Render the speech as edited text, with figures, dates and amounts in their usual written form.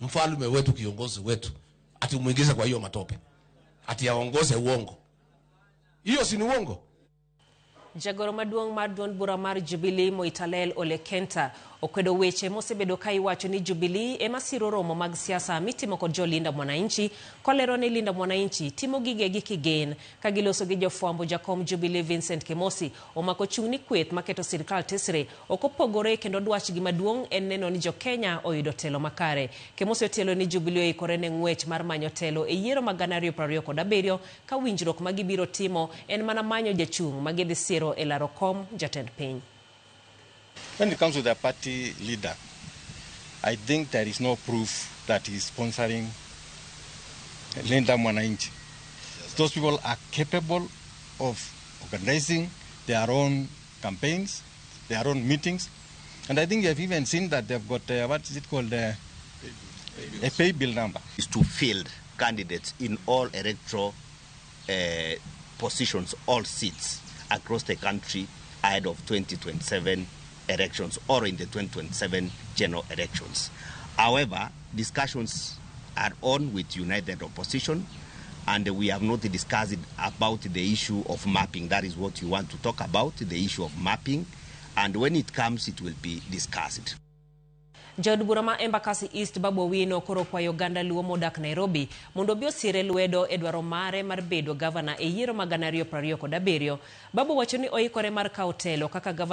Mfalme wetu, kiongozi wetu, ati umuingize kwa hiyo matope, ati aongoze uongo. Hiyo si ni uongo? Jagoro maduong' mar duond bura mar Jubilee Moitalel Ole Kenta okwedo weche mosebedo ka iwacho ni Jubilee ema siro romo mag siasa mitimo kod jo Linda Mwananchi, kolero ni Linda Mwananchi timo gigegi kigen. Ka giloso gi jofwambo, jakom Jubilee Vincent Kemosi omako chung' ni kweth maketo sirikal tesre ok opogore kendo dwachgi maduong' en neno ni jokenya oyudo telo makare. Kemosi otielo ni Jubilee oikore ne ng'wech mar manyo telo e yiero mag 2027 ka winjruok ma gibiro timo en mana manyo jachung' ma gidhi siro e laro kom jatend piny. When it comes to the party leader, I think there is no proof that he is sponsoring Linda Mwananchi. Those people are capable of organizing their own campaigns, their own meetings, and I think you have even seen that they've got, what is it called, a pay bill number. Is to field candidates in all electoral positions, all seats across the country ahead of 2027 elections or in the 2027 general elections. However, discussions are on with United Opposition, and we have not discussed about the issue of mapping. That is what you want to talk about, the issue of mapping. And when it comes, it will be discussed. Jaod bura ma Embakasi East Babu Owino koro kwayo oganda Luo modak Nairobi mondo obi osire lwedo e dwaro mare mar bedo gavana e yiero mag 2027. Babu wacho ni oikore mar kawo telo kaka gavana.